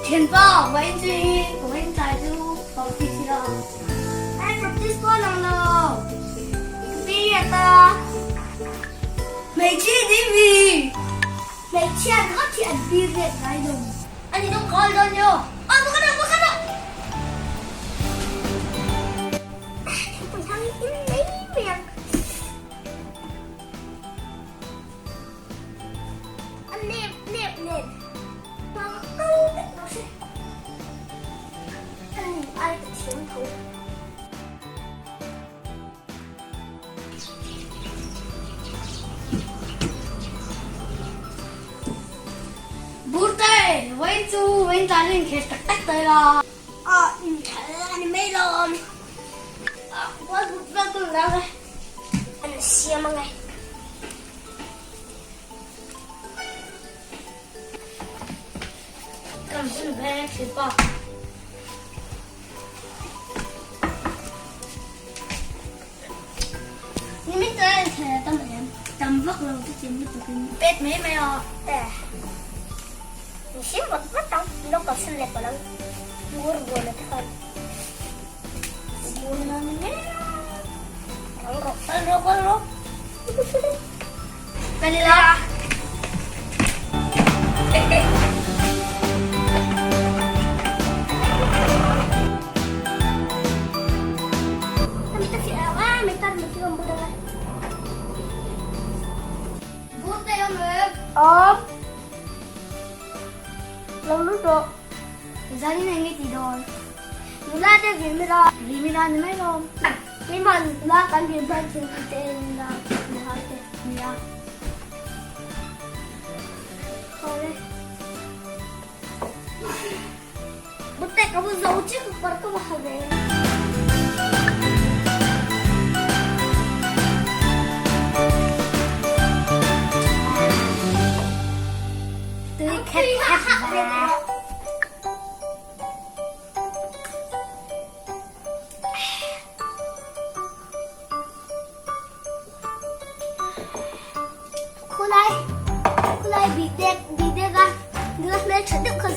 Thianpa, vawiin chu i vawiin tlai chu practice ila. Ai practice dawn ang lo. Ka period a. Hmeichhia ni mi. Hmeichhia ringawt hi an period ngai lo. Ani dawng call dawn nio. Aw va ka rawh va ka rawh. Thingpui hang in mai mai ang. A nep nep nen hmang kal vek rawh se. Ka nu ai ka thiam tho. Burte, vawiin chu vawiin tlai chu inkhel tak tak ta ila. A inkhel a ni mai lawm. Ball but vel ka la e. An siam ange. Kan hun ve thlipa. Nimin tlai an thei a tam em? Tam vak lo chu chim lutuk in. Pet mai mai a. Eh. Mihring vat vat ang lo kalsan leh palh ang. Ngur buan a khan. Buan a ni mai a. Kal rawh kal rawh kal rawh. Kal ila. Awm. Lo lut rawh. Zanin eng nge ti dawn? Nula te Vimila. Vimila ni mai lawm. Keimah nula kan vir hman thil ti te en la hmuhai te nia. Khaw e. Bute ka bu zo chi ka kawr ka va ha ve. Tui khep khep ve. Khulai khulai bidek bidek a nula hmel tha deuh kha.